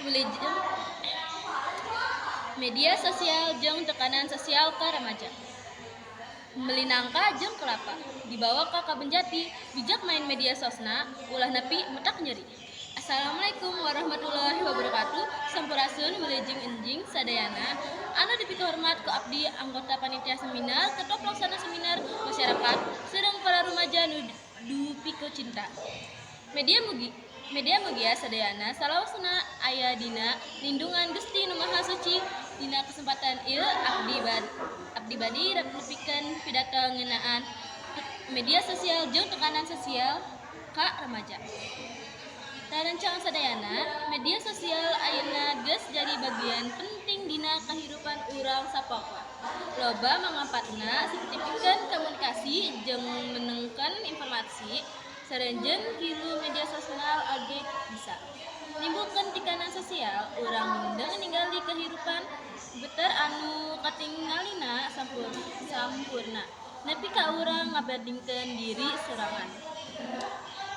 Wilujeng. Media sosial jeung tekanan sosial ka remaja. Meuli nangka jeung kelapa dibawa ka Kebon Jati, bijak main media sosna ulah nepi matak nyeri. Assalamualaikum warahmatullahi wabarakatuh. Sampurasun, wilujeng enjing sadayana anu dipikahormat ku abdi, anggota panitia seminar, ketua pelaksana seminar, masyarakat sareng para remaja nu dipika cinta. Media mugi media mugia sadayana salawasna aya dina lindungan Gusti Nu Maha Suci. Dina kesempatan ieu abdi bade nepikeun pidato ngeunaan media sosial jeung tekanan sosial ka remaja. Rerencangan sadayana, media sosial ayeuna geus jadi bagian penting dina kahirupan urang sapopoe. Loba mangpaatna saperti pikeun komunikasi jeung meunangkeun informasi. Sanajan kitu, media sosial oge bisa nimbulkeun tekanan sosial. Urang mindeng ningali kahirupan batur anu katingalina sampurna nepi ka urang ngabandingkeun diri sorangan.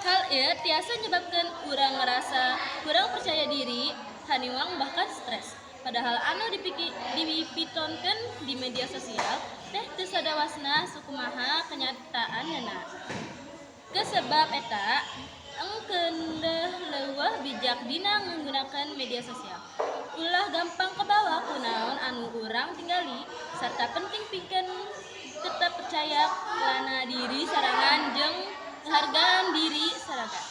Hal ieu tiasa nyebabkeun urang ngarasa kurang percaya diri, hariwang, bahkan stres. Padahal anu dipitontonkeun di media sosial teh teu sadawasna sakumaha kanyataanana. Kusabab eta, engkeun leuwih bijak dina nggunakeun media sosial. Ulah gampang kabawa ku naon anu urang tingali, sarta penting pikeun tetep percaya kana diri sorangan jeung penghargaan diri sorangan.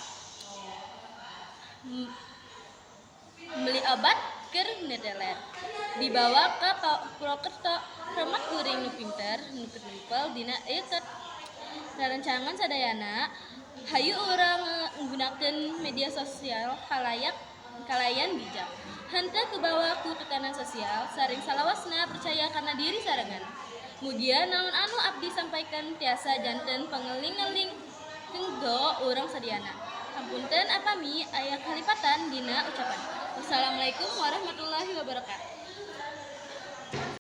Meuli obat keur neteler dibawa ka Purwokerto, hormat kuring nu pinter nu katempel dina ieu. Rerencangan sadayana, hayu urang nggunakeun media sosial halayak kalayan bijak. Henteu kabawa ku tekanan sosial, sareng salawasna percaya kana diri sorangan. Mugia naon anu abdi sampaikan tiasa janten pangeling-eling kanggo urang sadayana. Hapunten upami aya kalepatan dina ucapan. Wassalamualaikum warahmatullahi wabarakatuh.